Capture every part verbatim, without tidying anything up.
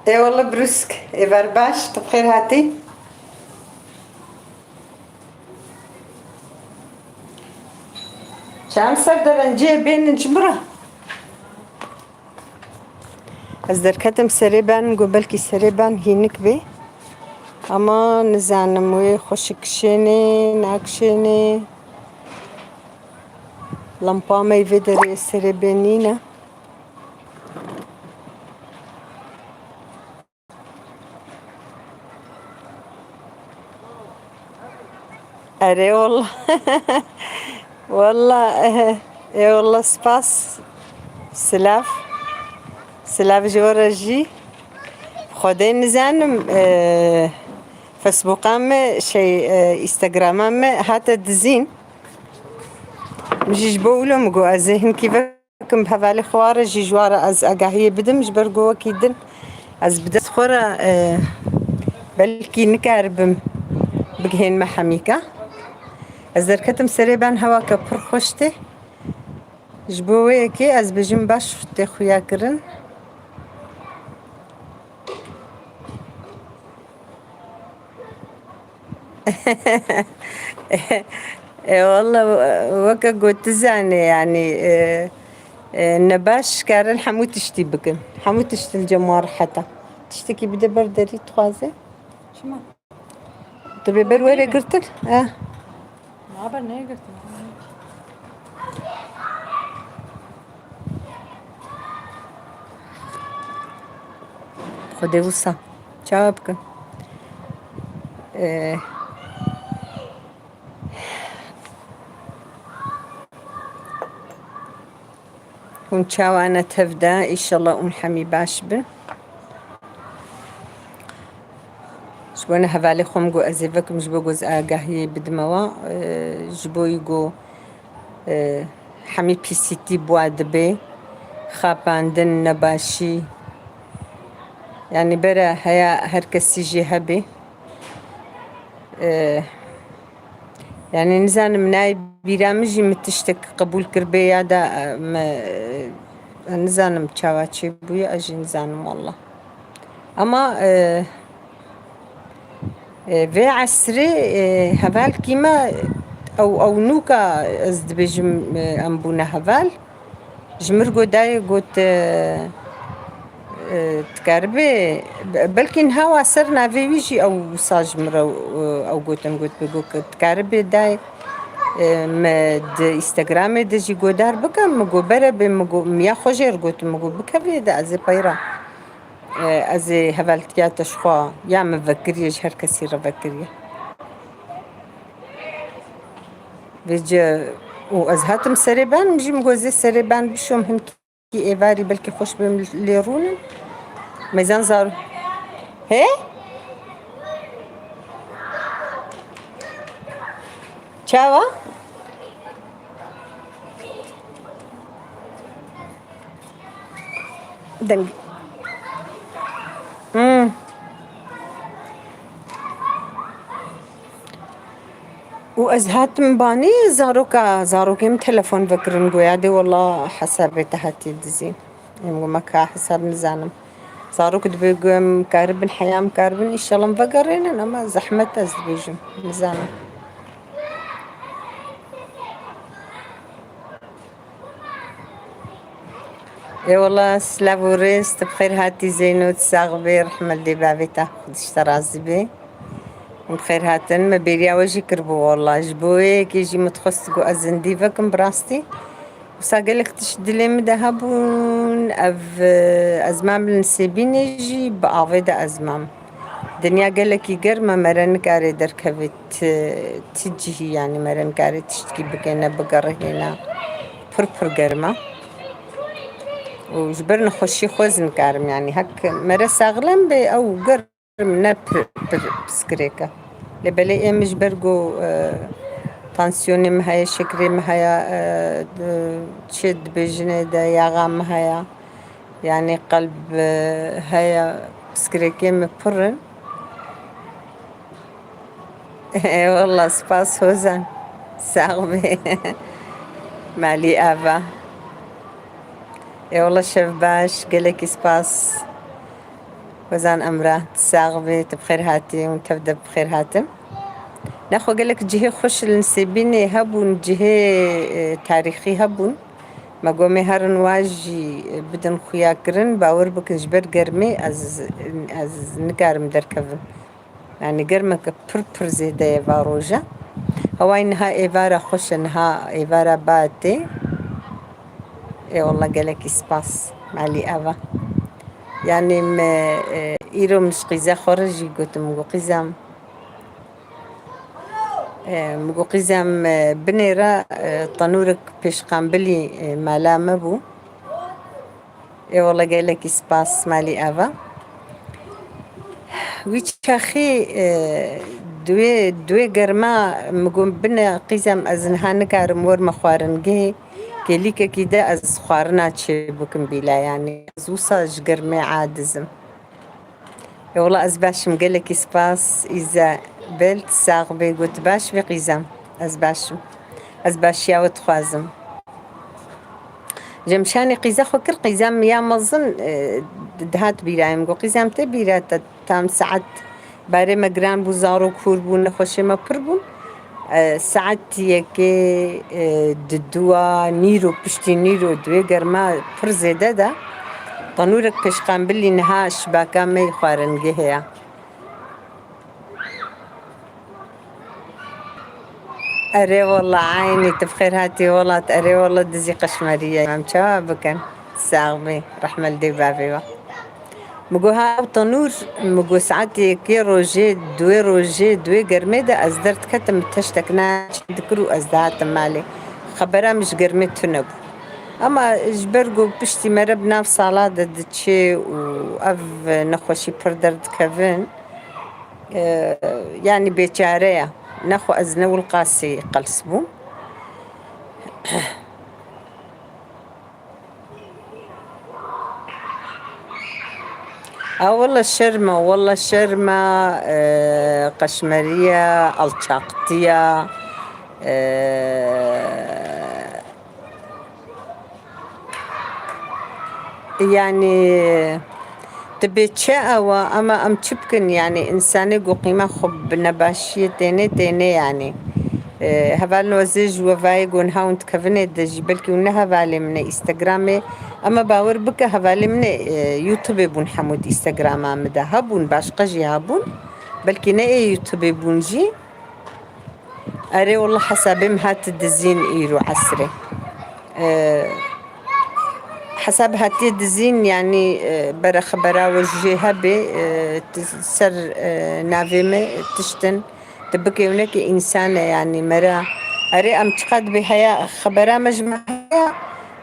Ê wele brûsk, ê ver baş, tu bi xêr hatî. Çend ser derencê bênin ji min re? Ez derketim serê ben, got belkî serê ben hînik bê. Ama nizanim wê xweşik kişênê, nakişênê. Lampa me yê vê derê serê bê nîne. Erê walla. Walla, eh, ê walla spas. Silav. Silav ji we re jî. Xwedê nizanim, eh, Facebooka me, şey, eh, Instagrama me hate dizîn. Min jî ji bo wilo min got, ez ê hinkî ve Kim hevalê xwe re jî ji wan re ez agahiyê bidim, ji ber ku wekî din ez bi dest xwe re, e, belkî nikaribim bigihên me hemîka. Ez derketim serê ben, hewa ke pir xweş tê. Ji bo wê yekê ez bêjim baş tê xuya kirin. E, walla, weke got tu zanê, yanî, e, e, nebaş karin hemû tiştî bikin. Hemû tişt li cem wan rehet e. Tiştekî bide ber derî dixwaze. Çima? Tu bê ber were girtin. Eh. Naber, neyê girtin? Xwedê wisa. Çawa bikim? Ee, Hûn çawa ne tev de? Înşallah hûn hemî baş bin. Ji bo ne hevalê xwe min got ez ê vekim ji bo ku ez agahiyê bidime wa. Ee, ji bo yî ku, ee, hemî pîsîtî bi wa dibe. Xapandin, nebaşî. Yanî bere heya her kesî jê hebe. Ee, Yanî nizanim, nayê bîra min jî min tiştek qebûl kiribê ya da, e, me, e, nizanim çawa çêbûye, ez jî nizanim walla. Ama, e, e, vê esrê, e, hevalkî me ew, ew nûka ez dibêjim, e, em bûne heval. Ji mir got dayê got, e, e, dikaribê, be-, belkî niha wa ser navê wî jî ew wisa ji min re, e, ew gotin, got bê got, dikaribê dayê, e, me di Instagramê de jî godar bike, min got bere bê, min got, min ya xwe jê re gotin, min got bikevê de ez ê peyra, e, ez ê hevaltiya te ji xwe ya min vekiriye, ji her kesî re vekiriye. Vêce û ez hatim serê ben, min jî min got zê serê ben bişom hinkî êvarî belkî xweş bim lê rûnin. Mezan zar. He? Çawa? Deng. Hmm. Û ez hatim banî zaroka, zarokê min telefon vekirin, goya dê wela hesabê te hatiye dizîn. Em got me ka hesab nizanim. Zarok dibê ku em karibin, heya em karibin, înşallah em vegerênin, ama zehmet ez dibêjim, nizanim. Ê wela, silav û rêz, tu bi xêr hatî Zeyno, tu sax bê, rehmet lê bavê te, Xwedê ji te razî bê. Hûn bi xêr hatin, me bêriya we jî kiribû wela. Ji bo wê yekê jî min dixwest ku ez zindî vekim bi rastî. Wisa gelek tişt dilê min de hebûn, ev, ez mam li Nisêbînê jî bi avê de ez mam. Dinya gelekî germ e, mere nikare derkeve ti, ti cihî, yanî mere nikare tiştkî bike, ne bigere hêna. Pir pir germ e. Û ji ber nexweşî xwe ez nikarim, yanî hek mere saxlem be ew germ ne pir, pir piskirêk e. Lê belê ê min ji ber ku, e, tansiyonê min heye, şekerê min heye, e, di, çi dibêjinê de yaxa min heye. Yanî qelb, e, heye, piskirêkê min pir in. Eyvallah, spas Hozan. Sax bê. Malî ava. Eyvallah, şev baş, gelekî spas. Xwezan Emra, tu sax bî, tu bi xêr hatî û tev de bi xêr hatin. Nexwe gelek cihê xweş li Nisêbînê hebûn, cihê, e, tarîxî hebûn. Me got, em ê herin wa jî, e, bidin xuyakirin, bawer bikin ji ber germê ez, ez nikarim derkevim. Yanî germeke pir pir zêde ye va roja. Hewayê niha êvara xweş e, niha êvara ba tê. Ê wallah gelekî spas. Malî ava. Yanî me, e, îro min ji qîza xwe re jî gotim, min got, qîza min, e, min got, qîza min, e, binêre, e, tenûrek pêşqambilî, e, mala me bû. Ê wele gelekî spas Malî ava. Wî çaxî, e, duê, duê germa min got, bine qîzem, ez niha nikarim werme xwaringehê. Kêlîkekî de ez xwarina çê bikim bîla, yanî ez wisa ji germê aciz im. Ê wela ez baş im, gelekî spas Îzabel, tu sax bê, got baş bê qîzem. Ez baş im. Ez başiya we dixwazim. Jemşanê qîza xwe kir, qîza min ya mezin, e, dihat bîra min. Got, qîza min tê bîra te, tam saet barê me giran bû, zarok hûr bûn, nexweşê me pir bûn. E, saetiyekê, e, di dua nîro, piştî nîro, duê germa pir zêde de, tenûrek pêşqambilî niha şibaka me yê xwaringehê ya. Erê wela eynî, tu bi xêr hatî welat. Erê wela dizî qeşmerî ye. Em çawa bikin? Sax bî. Rehme li dê bavê we. Min got, ha ew tenûr, min got, saetê yekê rojê, duê rojê, duê germê de ez derdiketim, teştek naçe dikir û ez dihatim malê. Xebera min ji germê tune bû. Ama ji ber ku piştî mere bi nav sala de diçê û ev nexweşî pir derdikevin, e, yanî bêçare ye. Nexwe ez ne wilqasî qels bûm. A wele şerm e, wele şerm e, e, qeşmeriye, alçaqtiye, e, yanî, tu bê çi ew e, ama em çi bikin? Yanî, însanê ku qîma xwe bi nebaşiyê tênê, tênê yanî. E, hevalên we zê ji wevayê ku niha hûn dikevinê de jî, belkî hûn ne hevalê min ê Instagramê, ama bawer bike hevalê min ê, e, YouTubeê bûn hemû di Instagrama min de. Hebûn, başqa jî hebûn. Belkî ne ê YouTubeê bûn jî. Erê, wela hesabê min hat dizîn îro esrê. E, hesab hatiye dizîn, yanî, e, bere xebera we jê hebe, e, tu ser, e, navê me tiştin, tu bikê winekê însan e, yanî mera. Erê, em çiqas dibê heya xebera me ji me heya,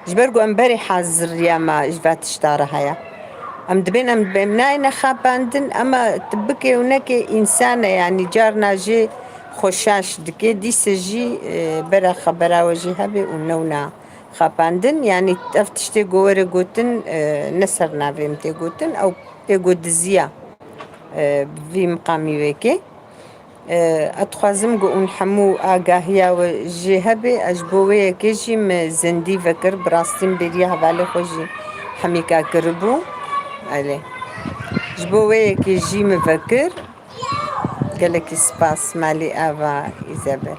ji ber ku em berê haziriya me ji va tişta re heye. Em dibên, em dibên nayne xapandin, ama tu bikê û nekê însan e, yanî carna jê xweşaş dike, dîse jî, e, bera xebera we jî hebe û newna xapandin. Yanî ev tiştê ku were gotin, e, ne ser navê min tê gotin, ew ê ku diziya, e, vî miqamî wê kê. E, ez dixwazim ku hûn hemû agahiya we jê hebe, ez ji bo wê yekê jî min zindî vekir, bi rastî min bêriya hevalê xwe jî hemîka kiribû. Elê. Ji bo wê yekê jî min vekir. Gelekî spas, malî ava Îzabel.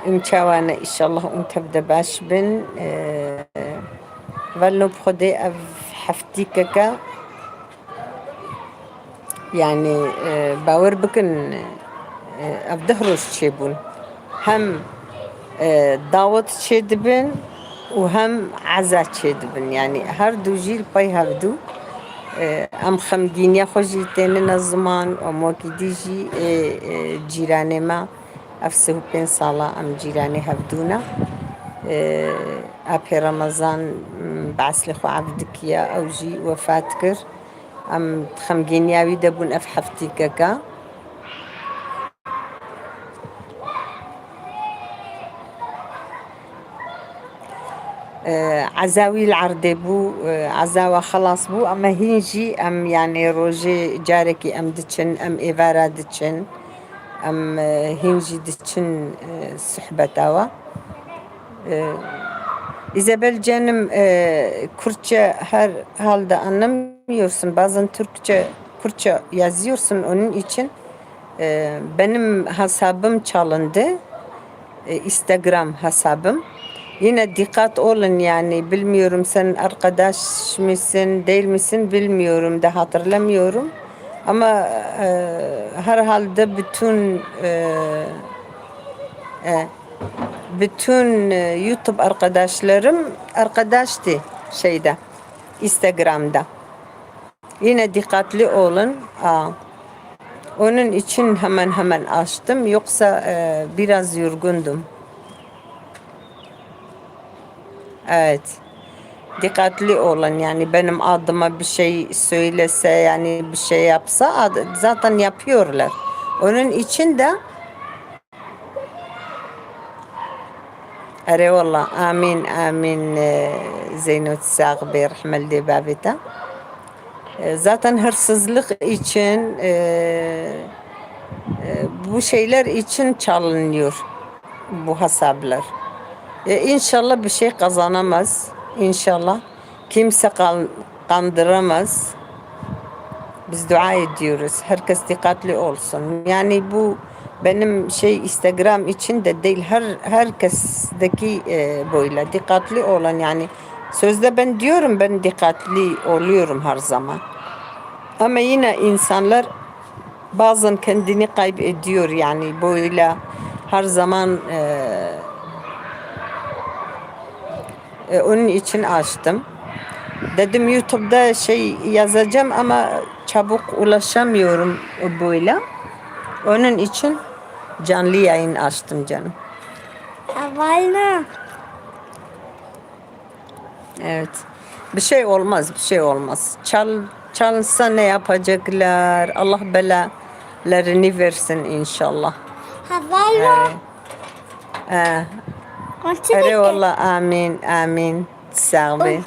Em çawa ne, înşallah hûn tev de baş bin. E, velno bi Xwedê ev heftîkeke. Yanî, e, bawer bikin, e, ev deh roj çêbûn. Hem, e, dawet çêdibin û hem eza çêdibin. Yanî her du jî li pey hevdû, e, em xemgîniya xwe jî tênine ziman, em wekî dî jî ê, e, cîranê me ev sih û pênc sala em cîranê hevdû ne. E, Apê Remezan, m, bi eslê xwe ev dikiye, ew jî wefat kir. Em xemgîniya wî de bûn ev heftîkeke. E, eza wî li erdê bû, e, eza we xelas bû, ama hîn jî em, yanî rojê carekî em diçin, em êvara diçin, em, e, hîn jî diçin, e, suhbeta we. E, Isabel canım, e, Kürtçe herhalde anlamıyorsun. Bazen Türkçe, Kürtçe yazıyorsun. Onun için, e, benim hesabım çalındı. E, Instagram hesabım. Yine dikkat olun yani, bilmiyorum sen arkadaş mısın, değil misin bilmiyorum da hatırlamıyorum. Ama, e, herhalde bütün, e, e, bütün, e, YouTube arkadaşlarım arkadaştı şeyde, Instagram'da. Yine dikkatli olun. Aa, onun için hemen hemen açtım. Yoksa, e, biraz yorgundum. Evet. Dikkatli olun yani, benim adıma bir şey söylese, yani bir şey yapsa, ad- zaten yapıyorlar. Onun için de Erê wela, amîn, amîn, e, Zeyno, sax bê, rehme li dê bavê te. E, zaten hırsızlık için, e, e, bu şeyler için çalınıyor bu hesaplar. E, inşallah bir şey kazanamaz. İnşallah. Kimse kan-, kandıramaz. Biz dua ediyoruz. Herkes dikkatli olsun. Yani bu benim şey Instagram için de değil. Her, herkesteki, e, böyle. Dikkatli olun yani. Sözde ben diyorum, ben dikkatli oluyorum her zaman. Ama yine insanlar bazen kendini kaybediyor yani, böyle her zaman, e, e, onun için açtım. Dedim YouTube'da şey yazacağım ama çabuk ulaşamıyorum böyle. Onun için canlı yayın açtım canım. Havayla. Evet. Bir şey olmaz, bir şey olmaz. Çal, çalsa ne yapacaklar? Allah belalarını versin inşallah. Havayla. Ee, ee. Erê wela, amin, amin. Sax bê.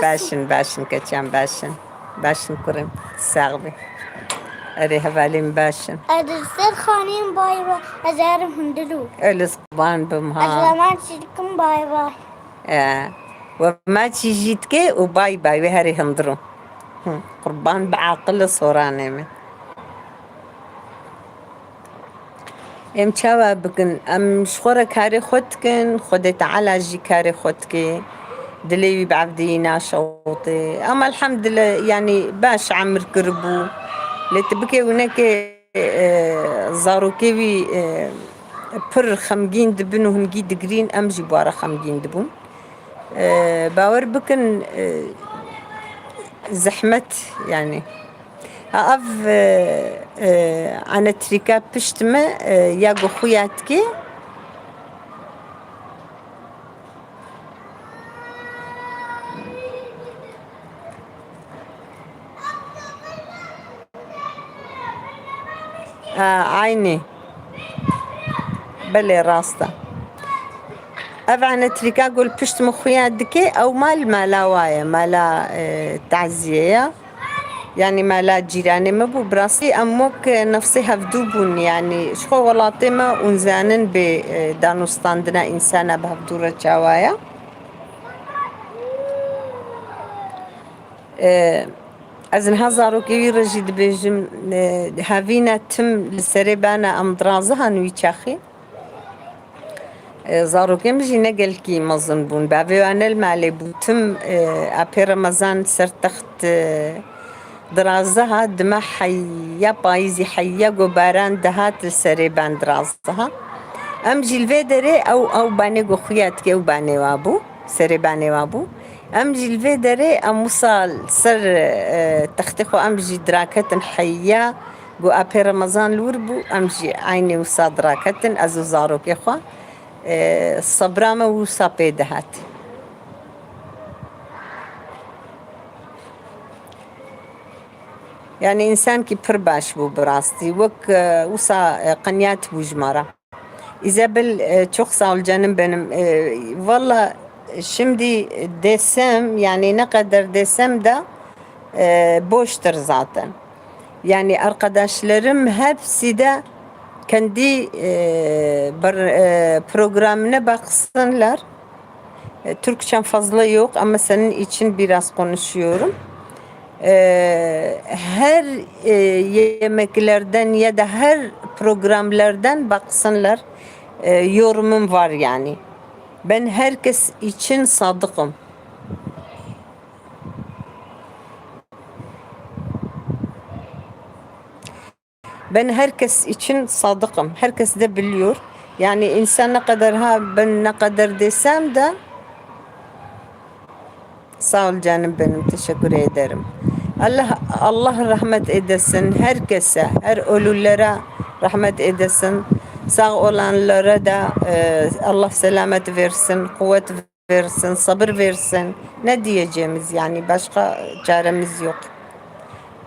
Baş in, baş in keçan, baş in. Baş in kurim, sax bê. Erê hevalên baş in. Ez li ser xanîm bay ve ez herim hundilu. Ez qurban bim ha. Ez hemen çî dikim bay bay. E, we me çî jî dike û bay bay wê herê hundiru. Hı, qurban bi aqil û soranê min. Em çawa bikin? Em ji xwe re karê xwe dikin, Xwedê Teala jî karê xwe dike. Dilê wî bi evdiyî naşewitê. Em elhemdulillah, yanî baş emir kiribû. Lê tu bike û neke, e, zarokê wî, e, pir xemgîn dibin û hingî digirîn, em jî bi we re xemgîn dibûn. E, bawer bikin, e, zehmet, yanî. Ha, ev, e, e, enetrîka pişt me, e, ya ku xuya dike. A, eynî. Belê, rast e. Ev enetrîka ku li pişt min xuya dike, ew mal mala wa ye, mala, e, taziyê ye. Yanî mala cîranê me bû, bi rastî em wek nefsê hevdû bûn, yanî ji xwe welatê me û nizanin bê, e, danûstandina însana bi hevdû re çawa ye. E, ez niha zarokê wî re jî dibêjim, e, hevîna tim li serê bana em dirazihan wî çaxî. E, zarokên min jî ne gelkî mezin bûn. Bavê wan ne li malê bû. Tim, e, apê Remezan ser text, e, diraziha, dima heya payîzî, heya ku baran dihat li serê ban diraziha. Em jî li vê derê ew, ew banê ku xuya dike ew banê wa bû, serê banê wa bû. Em jî li vê derê em wisa li ser, e, textê xwe em jî diraketin heya. Ku apê Remezan li wir bû, em jî eynî wisa diraketin, ez û zarokê xwe. E, sebra me wisa pê dihat. Yanî însankî pir baş bû bi rastî. Wek, e, wisa, e, qenyat bû ji me re. Isabel, e, çok sağ ol canım benim. E, valla şimdi desem, yani ne kadar desem de, e, boştur zaten. Yani arkadaşlarım hepsi de kendi, e, ber-, e, programına baksınlar. E, Türkçem fazla yok ama senin için biraz konuşuyorum. E, her, e, yemeklerden ya da her programlardan baksınlar. E, yorumum var yani. Ben herkes için sadıkım. Ben herkes için sadıkım. Herkes de biliyor. Yani insan ne kadar ha ben ne kadar desem de sağ ol canım benim, teşekkür ederim. Allah, Allah rahmet edesin herkese, her ölülere rahmet edesin. Sağ olanlara da e, Allah selamet versin, kuvvet versin, sabır versin. Ne diyeceğimiz yani, başka çaremiz yok.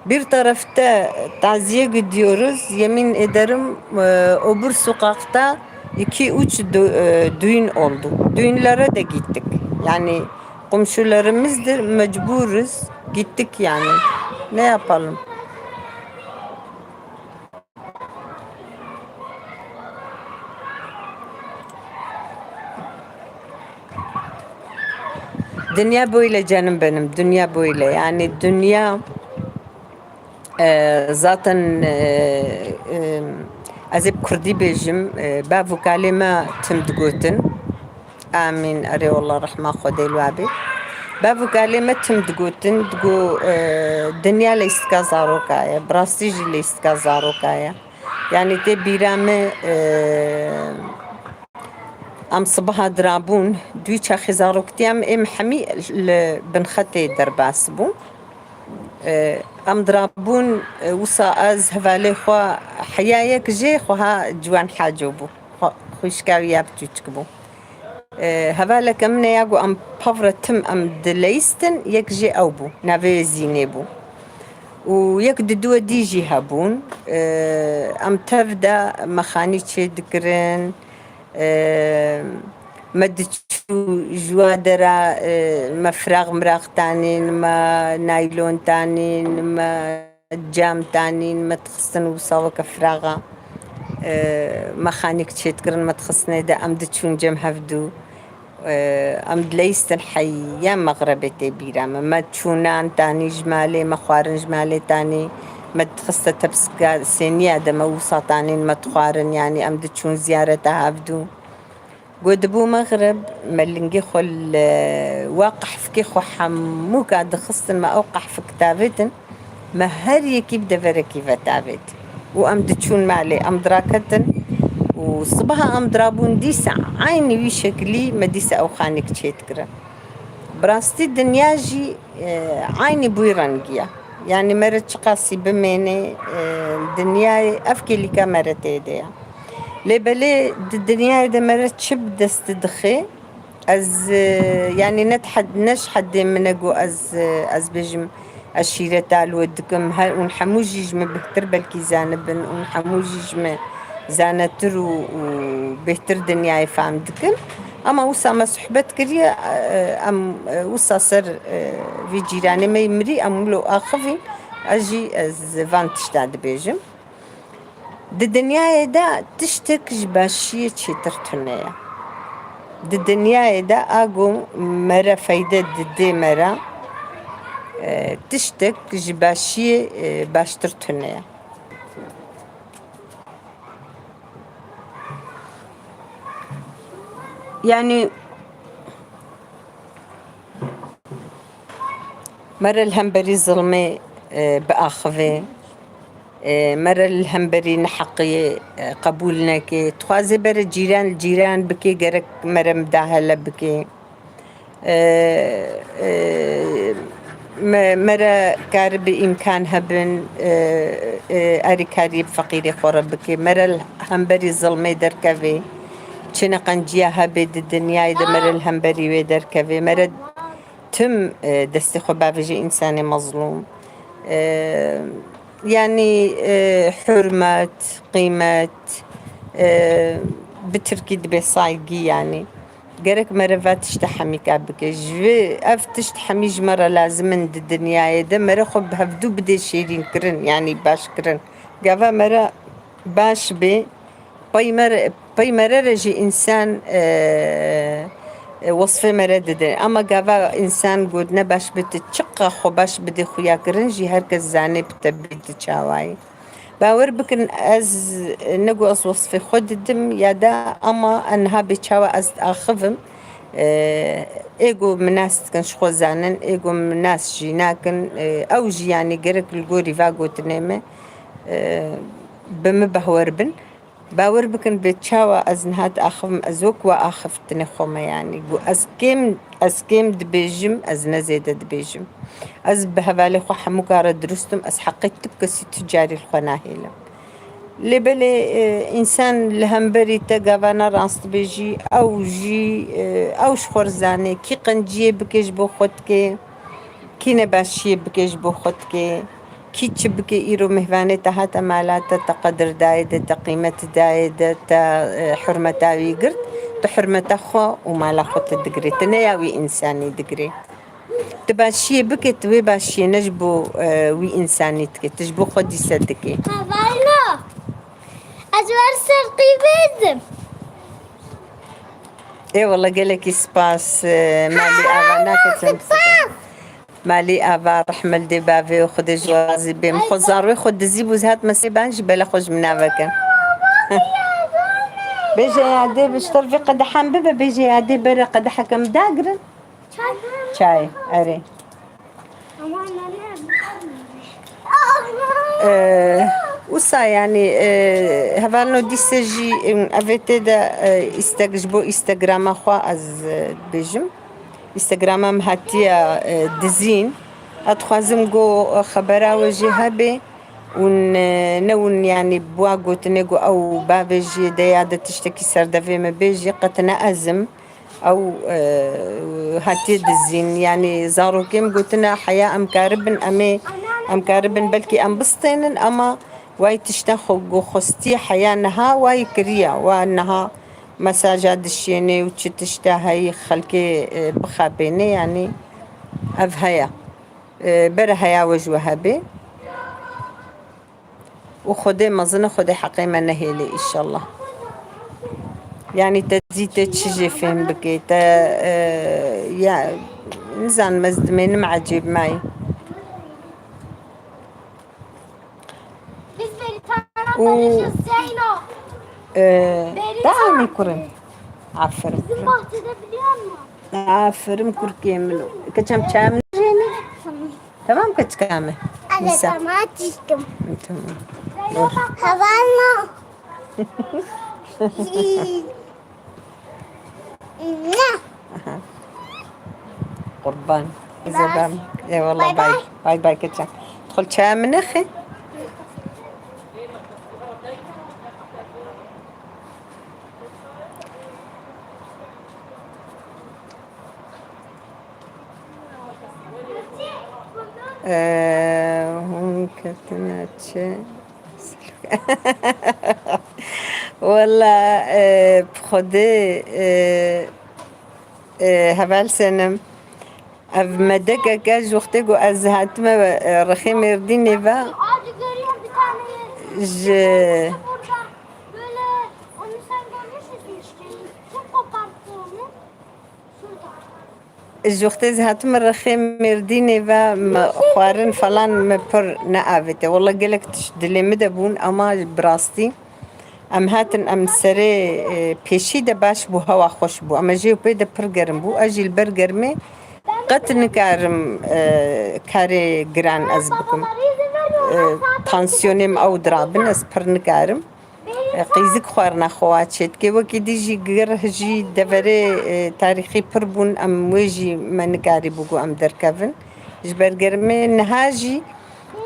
Bir tarafta taziye gidiyoruz. Yemin ederim, e, öbür sokakta iki üç dü-, e, düğün oldu. Düğünlere de gittik. Yani komşularımızdır, mecburuz. Gittik yani. Ne yapalım? Dünya böyle canım benim, dünya böyle. Yani dünya, e, zaten, e, e, ez ê bi kurdî bêjim, e, bav û kalê me tim digotin. Amîn. Erê, wallah, rehma Xwedê li we be. Bav û kalê me tim digotin, digo, e, dinya leyistika zaroka ye, bi rastî jî leyistika zaroka ye. Yani tê bîra me, e, em sibaha dirabûn, dû çaxê zaroktiya me êm hemî li bin xetê derbas bû. E, em dirabûn, e, wisa ez hevalê xwe heya yek jê xweha ciwan haco bû. Xwe-, xwişka wî ya biçûçik bû. E, hevaleke min ê ya got em pevre tim em dileyistin, yek jê ew bû, navê wê Zînê bû. Û yek di duwe dî jî hebûn. E, em tev de mexanî çê dikirin. E, me diçû ji wa dera, e, me firax mirax tanîn, me naylon tanîn, me cam tanîn, me dixistin wisa weke firaxa, e, mexanîk çê dikirin, me dixistinê de, em diçûn cem hevdû. E, em dileyistin heya mexrebê tê bîra me. Me çûnan tanî ji malê, me xwarin ji malê tanî, me dixiste tepsika sêniya de me wisa tanîn me dixwarin, yanî em diçûn ziyareta hevdû. Got dibû mexreb, me lingê xwe li wa qehfikê xwe hemûka dixistin, me ew qehfik tavêtin, me her yekî bi deverekî ve tavêt. Û em diçûn malê, em diraketin û sibaha em dirabûn dîsa eynî wî şekilî me dîsa ew xanîk çê dikirin. Bi rastî dinya jî, e, eynî bi wî rengî ye. Yanî mere çiqasî bimêne, e, dinyayê ev kêlîka mere tê de ye. Lê belê di dinyayê de mere çi bi dest dixe? Ez, e, yanî ne, ne ji heddê min e ku ez, e, ez bêjim, eşîreta li we dikim. Her, hûn hemû jî ji min bêhtir belkî zanibin, hûn hemû jî ji min zanetir û, û bêhtir dinyayê fam dikin. Ama wisa me sohbet kiriye, e, em, e, wisa ser, e, vî cîranê me yî mirî, em wilo axivîn, ez jî ez van tişta dibêjim. Di dinyayê de tiştek ji başiyê çêtir tune ye. Di dinyayê de a ku mere feyde didê mere, e, tiştek ji başiyê, e, baştir tune ye. Yanî, mere li hemberî zilmê, e, biaxivê, e, mere li hemberî neheqiyê, e, qebûl neke. Dixwaze bere cîran li cîran bike, gerek mere midahele bike. E, e, me, mere karibe îmkan hebin, e, e, erîkariyê bi feqîrê xwe re bike. Mere li hemberî zilmê derkeve. Çi neqenciya hebe di dinyayê de mere li hemberî wê derkeve. Mere tim, e, destê xwe bavêje însanê mezlûm. E, yanî, e, hurmet, qîmet, e, bi tirkî dibe saygî yanî. Gerek mere va tişta hemîka bike. Ji vê ev tişt hemî ji me re lazim in di dinyayê de. Mere xwe bi hevdû bide şêrînkirin, yanî başkirin. Gava mere baş bê, Pey me re, pey me re re jî însan, e, e, wesfê me re dide. Ama gava însan got ne baş bi, tu çiqa xwe baş bidê xuya kirin jî, her kes zanê bi te bî tu çawa yî. Bawer bikin, ez, e, ne ku ez wesfê xwe didim ya da, ama niha bê çawa ez diaxivim. E, ê ku min nas dikin ji xwe zanin, ê ku min nas jî nakin, e, ew jî, yanî, gerek li gorî va gotinê me, e, bi min behwer bin. Bawer bikin, bi çawa ez niha diaxivim, ez wek we axiftinê xwe me, yanî, got, ez kêm, ez kêm dibêjim, ez ne zêde dibêjim. Ez bi hevalê xwe hemû kare dirust im, ez heqê tu kesî tu carî li xwe nahêlim. Lê belê, e, însan li hemberî te gava ne rast dibêjî, ew jî, e, ew ji xwe re zanê, kî qenciyê bike ji bo xwe dike, kî nebaşiyê bike ji bo xwe dike, kî çi bike, îro mêvanê te hate mala te, te qedir dayê de, te qîmet dayê de, te, e, hurmeta wî girt, tu hurmeta xwe û mala xwe tu digirê. Tu ne ya wî însanî digirê. Tu başiyê bike, tu wê başiyê ne ji bo, e, wî însanî dike, tu ji bo xwe dîse dike. Hevalno, ez wer ser qîvêzim. Ê wele gelekî spas, e, malî ava nake çend spas. Malî ava rehme li dê bavê û Xwedê ji we razî bê. Min xwe zarwê xwe dizî bû, ez hatime sê ban jî bela xwe ji min naveke. Bêje ya dê bi ji terfê qedehan bibe, bêje ya dê bere qedeheke min dagirin. Çay, erê. Ee, wisa, yanî, e, hevalno dîse jî, em, evê tê de, e, îsteg-, ji bo Instagrama xwe ez, e, dibêjim. Instagrama min hatiye, e, dizîn. Ez dixwazim ku, e, xebera we jê hebe û ne, ne hûn, yanî, bi wa gotinê ku ew bavê jê de ya de tiştekî ser devê me bê jî qet ne ez im. Ew, e, hatiye dizîn. Yanî zarokê min gotine heya em karibin, em ê, em karibin belkî em bistênin, ama way tişta xwe ku xwestiye heya niha way kiriye. Wa niha mesaja dişênê û çi tişta heyî xelkê, e, bixapênê, yanî ev heye. E, bere heya we ji we hebe. Û Xwedê mezin e, Xwedê heqê me nehêlê înşallah. Yanî te dizî tê çi jê fêm bikê, te, e, ya, nizanim, ez dimênim ecêb mayî. Biz Beritan'a Û, barışız Zeyno. E, Beritan. Daha ne kurin? Aferin. Bizim bahçede biliyor musun? Aferin kurkê min. Keçem çam jêne. Tamam. Tamam keçika me. Anne, Nisa. Tamam, aşkım. Tamam. Havalno. Aha. Qurban. Zebam. Eyvallah, bay bay. Bay bay keçem. Dixul çaya min nexê. Ee, hûn ketine çi? Wela, e, bi Xwedê, e, e, heval Senim. Ev medekeke ji wextê ku ez hatime, e, rexê Mêrdînê ve ji Ji wextê ez hatime rexê Mêrdînê ve, me xwarin falan me pir neavête. Wela gelek tişt dilê min de bûn, ama bi rastî em hatin, em serê, e, pêşî de baş bû, hewa xweş bû. Ama jê û pê de pir germ bû. Ez jî li ber germê qet nikarim, e, karê giran ez bikim. E, tansiyonê min ew dirabin, ez pir nikarim. E, qîzik xwarina xwe wa çêdike. Wekî dî jî gir jî deverê, e, tarîxî pir bûn, em wê jî me nikarîbû ku em derkevin. Ji ber germê niha jî,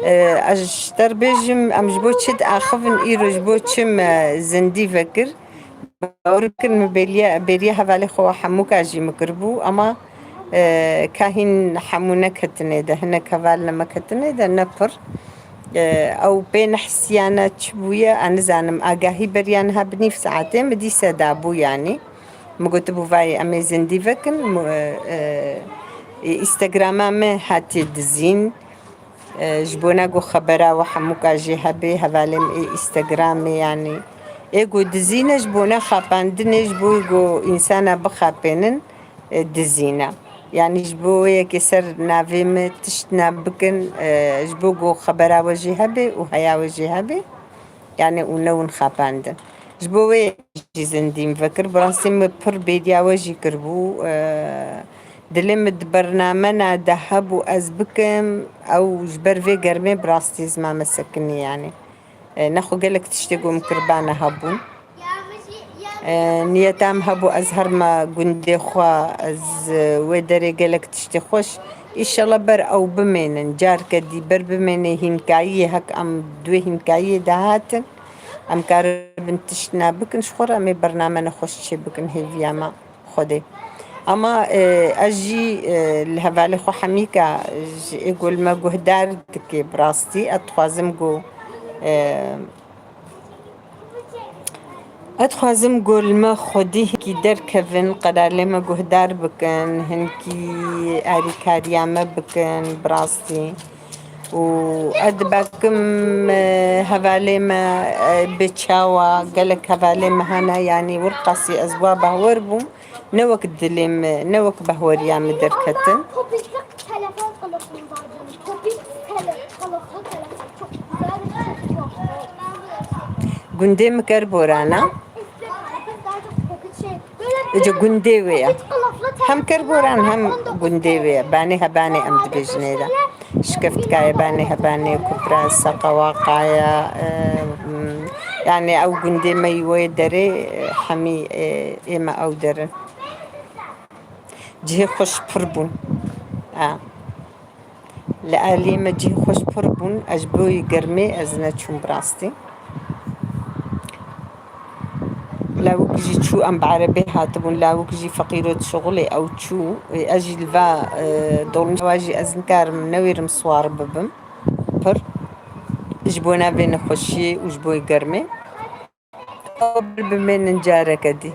e, ez ji te re bêjim, em ji bo çi diaxivin îro, ji bo çi me zindî vekir? Bawer bikin, min bêriya, bêriya hevalê xwe wa hemûka jî min kiribû, ama, e, ka hîn hemû ne ketinê de, hinek heval ne me ketinê de, ne pir. E, ew pê nehisiyane çi bûye, ez nizanim. Agahî beriya niha bi nîv saetê min dîse dabû, yanî. Min gotibû, vayê, em ê zindî vekin, min, e, e, Instagrama me hatiye dizîn. E, ji bona ku xebera we hemûka jê hebe, hevalê min ê Instagramê, yanî, Ê ku dizîne ji bo nexapandinê, ji bo ku însana bixapênin, e, dizîne. Yanî ji bo wê yekê ser navê me tişt nabikin, e, ji bo ku xebera we jî hebe û heya we jî hebe, yanî û newin xapandin. Ji bo wê jî zindî min vekir. Bi rastî min pir bêriya we jî kiribû. E, dilê min di bernamena de hebû ez bikim, ew ji ber vê germê bi rastî zima me sekinî yanî. E, nexwe gelek tiştê ku min kiribane hebûn. E, niyeta min hebû ez herma gundê xwe, ez, e, wê derê gelek tiştê xweş. Îşallah ber ew bimênin. Carke dî ber bimênê hînkayiyê, hek em di wê hînkayiyê de hatin. Em karibin tişt nabikin ji xwe re, em ê bername nexweş çêbikin hêviya me. Xwedê. Ama, e, ez jî, e, li hevalê xwe Hemîka ji ê ku li me guhdar dike bi rastî. Ez dixwazim ku, e, ez dixwazim ku li me xwedî hinkî derkevin, qelalê me guhdar bikin, hinkî arîkariya me bikin bi rastî. Û ez dibekim, e, hevalê me, e, bi çawa, gelek hevalê me hene, yanî wir qasî ez wa behwer bûm. Ne wek dilê me, ne wek behweriya me derketin. Popişlik telefon kılıfım var canım. Popişlik tele-, kılıflı telefon. Çok güzel bir şey. Çok. Gundê min ker borana. Biz daha çok popit şey. Böyle bir Ece gundê wê ye. Popit kılıflı telefon. Hem ker boran hem gundê wê ye. Banê hebanê em dibêjinê de. Şikeftikaye banê hebanê, kupra, seqewaqaye, e, m, yanî ew gundê me yî wê derê, e, hemî, e, ê me ew derin. Cihê xweş pir bûn. A. Li aliyê me cihê xweş pir bûn. Ez ji bo yî germê ez neçûm bi rastî. Lawik jî çû, em bi erebê hatibûn. Lawik jî feqîro dişuxulê, ew çû. Ê, ez jî li va, e, dolmîşa jî ez nikarim, newêrim siwar bibim. Pir. Ji bo navê nexweşiyê û ji bo germê. Ew bir bimênin careke dî.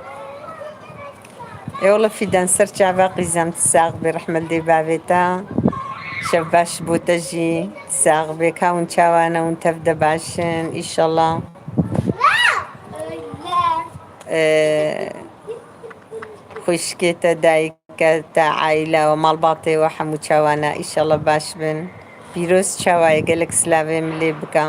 Ê wele Fîdan, ser çava qîzem, tu sax bê, rehmet dê bavê te. Şev baş bo te jî, tu sax bê. Ka hûn çawa ne, hûn tev de baş in, îşallah. Ee, xwişkê te, dayike te, aîle we, malbatê we hemû çawa ne, îşallah baş bin. Pîroz çawa ye, gelek silavê min lê bike.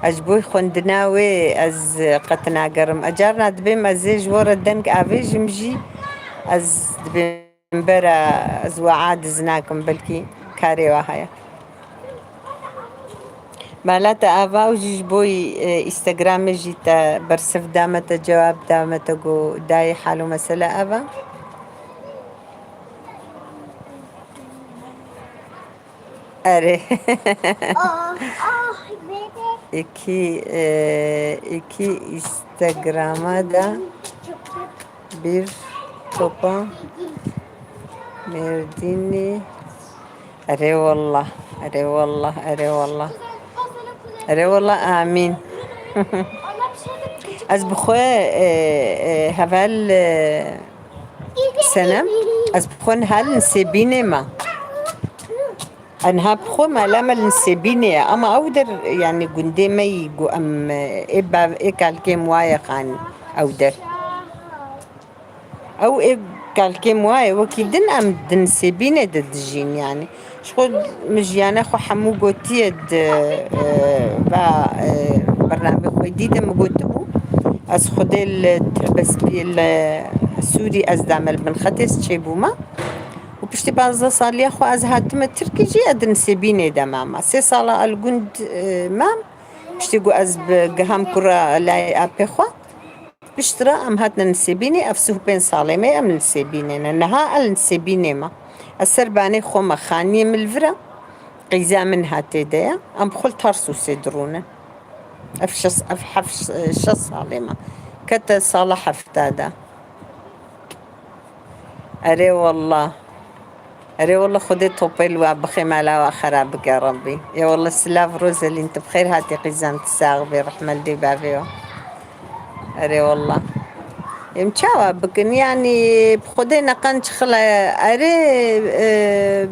Ez ji bo xwendina wê ez qet nagerim. Ez carna dibêm ez ê ji we re deng avêjim jî, ez dibêm bera ez we adiz nakim, belkî karê we heye. Mala te ava û jî ji bo, e, Instagramê jî te bersiv dame, te cewab dame, te got dayê hal û mesele ava. Erê. Aa, ah, bebe. Êkî, e, êkî Instagram'a da bir topa Mêrdînî. Erê wallah, erê wallah, erê wallah. Erê wallah, amîn. Ez bi xwe, e, e, heval, e, Senem, ez bi xwe niha li Nisêbînê me. Ez niha bi xwe mala me li Nisêbînê ye. Ama ew der, yanî gundê me yî ku em, e, ê bav-, ê kalkê min waye xanî ew der. Ew ê kalkê min waye, wekî din em di Nisêbînê de dijîn yanî. Ji xwe min jiyana xwe hemû gotiye di, e, va, e, bernamê xwe dî de min gotibû, ez Xwedê li Tirbespî, li Sûrî ez dame li bin xetê, ez çêbûme. Û piştî pazdeh saliya xwe ez hatime Tirkî jî, ez di Nisêbînê de mama. Sê sala ez li gund, e, mam. Piştî ku ez bi giham kura layê apê xwe. Piştre em hatine Nisêbînê, ev sih û pênc salê me em li Nisêbînê ne. Niha ez li Nisêbînê me. Ez ser banê xwe me, xaniyê min li vir e, qîza min ha tê de ye. Em bi xwe li Tarsûsê dirûnin. Ev şeş, ev heft, şeş salê me. Kete sala hefta de. Erê wallah. Erê wallah, Xwedê topê li we bixê, mala we xera bike Rebbî. Ê wallah, silav Rozelîn, tu bi xêr hatî qîzem, tu sax bî, rehmet dê bavê we. Erê wallah. Em çawa bikin? Yanî bi Xwedê neqenc xile. Erê, e,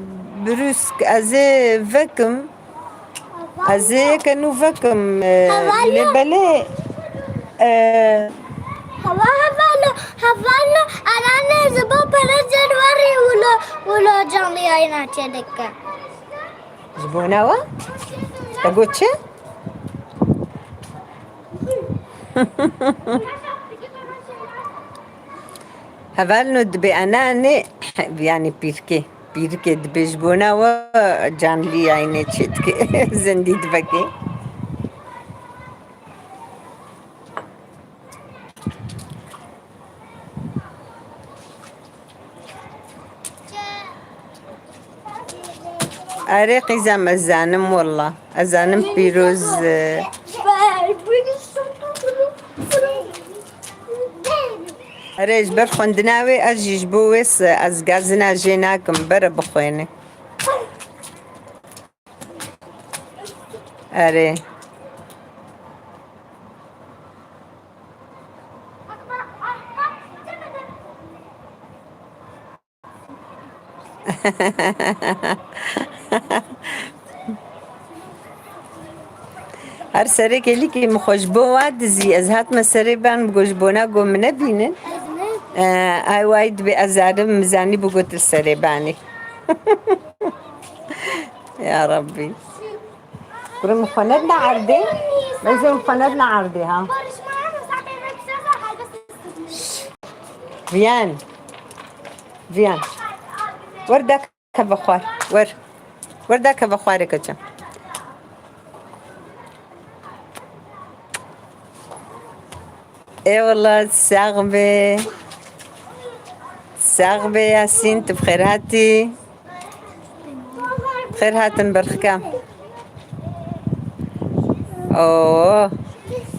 brûsk ez ê vekim. Ez ê yeke nû vekim, e, lê belê. Hava hevalno, hevalno, ananê ji bo pere cêr werî wilo, wilo canlı yayına çêdike. Ji bona we? Te got çi? Hevalno dibê ananê, yani pîrkê. Pîrkê dibê ji bona we canlî yayînê çêdike. Zindî dibekê. Erê qîzem ez zanim walla. Ez zanim pîroz, e, Erê ji ber xwendina wê ez jî ji bo wê se-, ez gazina jê nakim, bere bixwêne. Erê. Her serê kêlîkê min xwe ji bo wa dizî. Ez hatime serê ban, bi go ji bona go min nebînin. Ee, ay way dibê ez zarim, min zanî bi go tu li serê banî. Ya Rabbî. Kurê min xwe nedine erdê. Meyzê min xwe nedine erdê ha. Viyan. Viyan. Wer da keve xwar. Wer. Wer da keve xwarê keçe. Ê wela, sax be. Sax be Yasîn, tu bi xêr hatî. Bi xêr hatin berxika. Oo.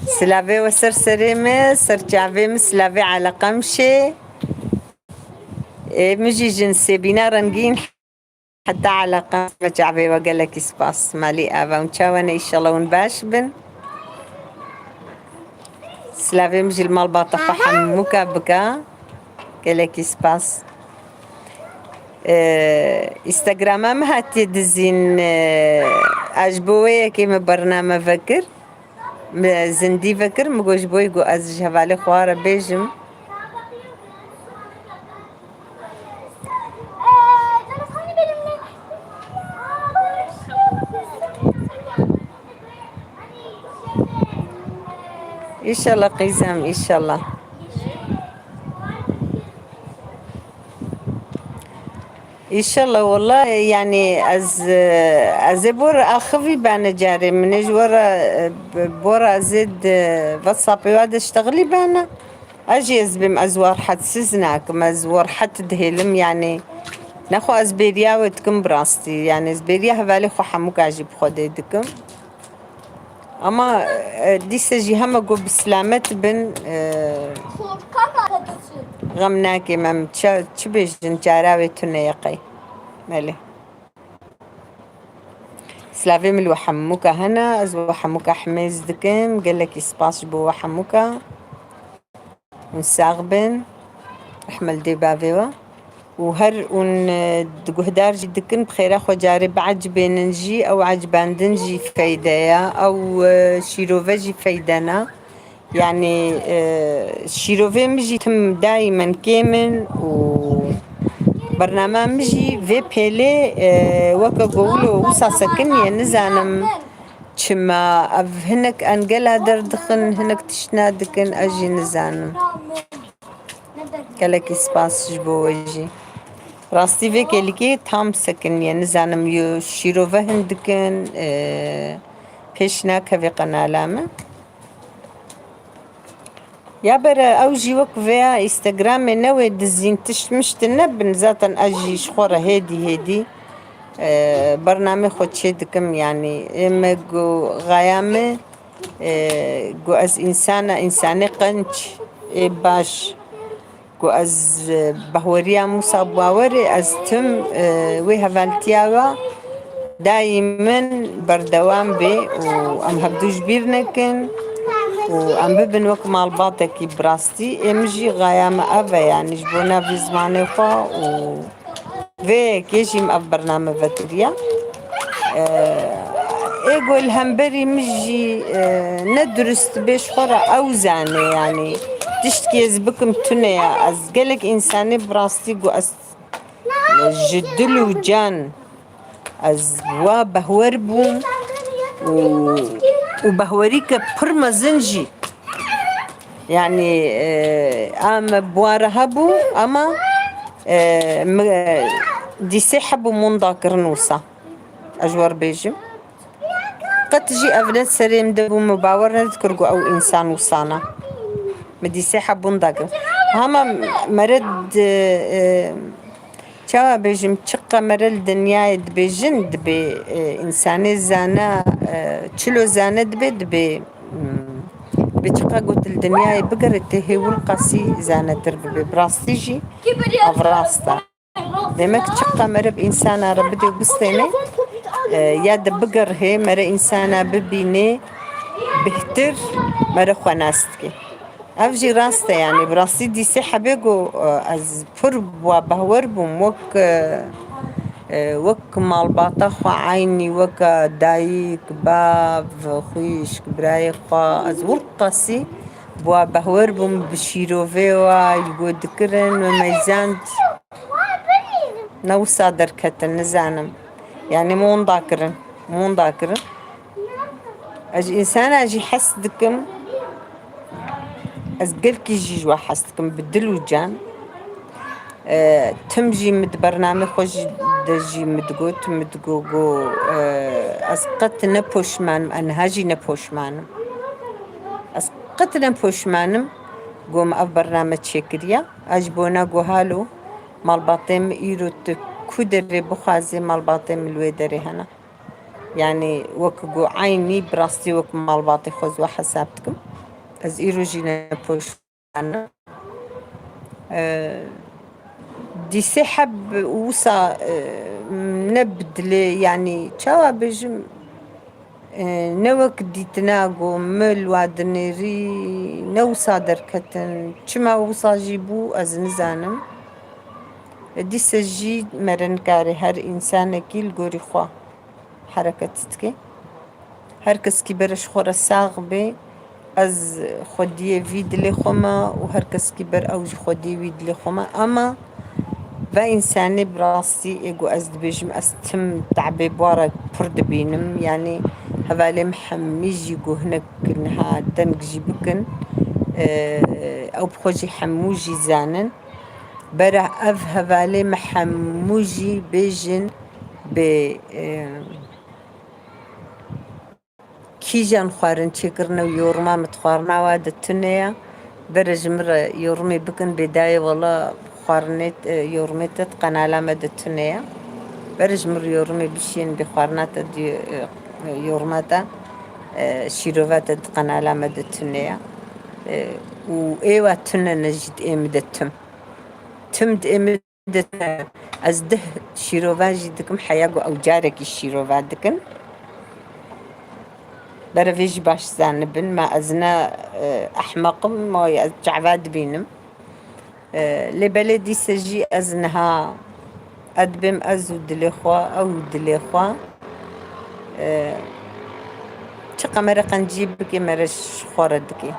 Silavê we ser serê me, ser çavê min, silavê eleqe min şê. Ê min jî jin sêbîna rengîn. Heta eleqe me çavê we, gelekî spas. Malî ava hûn çawa ne? Înşallah hûn baş bin. Silavê min jî li malbata xwe hemûka bika. Gelekî spas. Ee, Instagrama min hatiye dizîn, ee, ez ji bo wê yekê min bername vekir. Me zindî vekir, min got ji bo wê got ez ji hevalê xwe re bêjim. Înşallah qîzem, înşallah. Înşallah, wela, yani, ez, ez ê bor axivî bane carê. Min ê ji we re, bor ez ê di WhatsAppê we de ştexilî bane. Ez jî ez bêm, ez we rehetsiz nakim, ez we rehet dihêlim, yani. Nexwe ez bêriya we dikim bi rastî. Yani, ez bêriya hevalê xwe hemûka jî bi Xwedê dikim. Ama, e, dîse jî heme ku bi silamet bin, e, xem nake, em çi, çi bêjin, çara wê tune ye qey. Belê. Silavê min li we hemûka hene, ez we hemûka himêz dikim, gelekî spas ji bo we hemûka. Hûn sax bin. Rehme li dê bavê we. Û her hûn, e, di guhdar jî dikin, bi xêra xwe carê biecibênin jî, ew ecibandin jî feyde ye, ew, e, şîrove jî feyde ne. Yani, e, şîrovê min jî tim daîmen kêm in û bernama min jî vê pêlê, e, weke ku wilo wisa sekiniye, nizanim. Çima ev hinek engela derdixin, hinek tiştna dikin, ez jî nizanim. Gelekî spas ji bo we jî. Rastî vê kêlîkê tam sekiniye, nizanim yo şîrove hin dikin, e, pêş nakeve qenala min. Ya bere ew jî wek vêya Instagramê ne wê dizîn tişt mişt nebin. Zaten ez jî ji xwe re hêdî hêdî, e, bernamê xwe çê dikim, yanî ê me got xaya me, e, got ez însana, însanê qenc ê baş. Ku ez, e, behweriya Mûsa Bawerê, ez tim, e, wê hevaltiya we daîmen berdewam bê û em hevdû ji bîr nekin û em bibin wek malbatekî bi rastî. Ê min jî xaya me ev e, yanî ji bona vî zimanê xwe û vê yekê jî min ev bername vekiriya. E, Ê ku li hemberî min jî, e, ne durust bê ji xwe re ew zane, yanî tiştkî ez bikim tune ye. Ez gelek însanê bi rastî ku ez, e, ji dil û can ez wa behwer bûm û, û behwerîke pir mezin jî. Yanî, e, em bi wa re hebû, ama, e, mi, e, dîsê hebû min dakirin wisa. Ez ji we re bêjim. Qet jî ev ne serê min de bû, min bawer nedikir ku ew însan wisana. Min dîsê hebûn dakirin. Hema mere di, e, çawa bêjim, çiqa mere li dinyayê dibêjin, dibê, e, însanê zana, e, çilo zane dibê, dibê, mm, dibê çiqa got li dinyayê bigerê tê hê wil qasî zanetir bibê. Bi rastî jî ev rast e. Demek çiqa mere bi însana re bidê bistêne, e, ya de bigerhê, mere însana bibînê, bihtir mere xwe nas dike. Ev jî rast e, yanî bi rastî dîsê hebê ku, e, ez pir wa behwer bûm, wek, e, e, wek malbata xwe eynî, weke dayik, bav, xwîşk, birayê xwe, ez wir qasî bi wa behwer bûm, bi şîrovê wa ji go dikirin, me meyzand. Ne wisa derketin, nizanim. Yanî min winda kirin. Min winda kirin. Ez ji însana jî hes dikim. Ez gelkî jî ji we hes dikim, bi dil û can. E, tim jî min di bernamê xwe jî de jî min digot, min digo, go, e, ez qet ne poşman im, ez niha jî ne poşman im. Ez qet ne poşman im, go min ev bername çêkiriye. Ez ji bona go halo malbatê min îro tu ku derê bixwazê, malbatê min li wê derê hene. Yanî wek ku eynî bi rastî wek malbatê xwe ji we hesab dikim. Ez îro jî ne poşman im. E, dîsê heb wisa, e, ne bi dilê, yanî çawa bêjim, e, ne wek dîtina ku min li wa dinêrî ne wisa derketin. Çima wisa jî bû, ez nizanim. E, dîse jî mere nikare her însanekî li gorî xwe hereket dike. Her keskî bere ji xwe re sax be. Ez xwediyê vî dilê xwe me û her keskî ber ew jî xwediyê wî dilê xwe me. Ama ve însanê bi rastî ê ku ez dibêjim, ez tim tabê bi wa re pir dibînim. Yanî hevalê min hemî jî ku hinek niha deng jî bikin, e, ew bi xwe jî hemû jî zanin. Bera ev hevalê min hemû jî bêjin bê, e, kîjan xwarin çêkirine û yorima min di xwarina wa de tune ye. Bere ji min re yorimê bikin, bê dayê wela xwarinê, e, yorimê te di qenala me de tune ye. Bere ji min re yorimê bişîn, bê xwarina te di, e, yorima te, e, şîrova te di qenala me de tune ye. E, û ê wa tune ne jî di ê min de tim. Tim di ê min de tune. Ez deh şîrova jî dikim, heya ku ew carekî şîrova dikin. Bere vê jî baş zanibin, ma ez ne, e, ehmeq im, ma ez çava dibînim. E, lê belê dîse jî ez niha ez dibêm ez û dilê xwe, ew û dilê xwe. E, çiqa mere qencî bike, mere ji xwe re dike.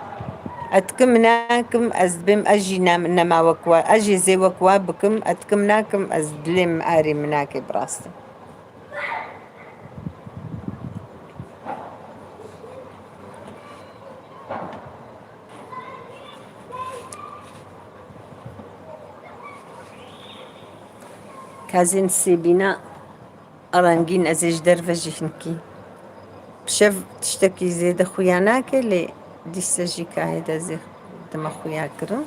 Ez dikim nakim, ez dibêm ez jî ne-, nema wek we, ez jî zê wek we bikim, ez dikim nakim, ez dilê min arê min nake bi rastî. Kazên sêbîna rengîn ez ê ji derve jî hinkî. Bi şev tiştekî zêde xuya nake, lê dîse jî kahê de zê dime xuya kirin.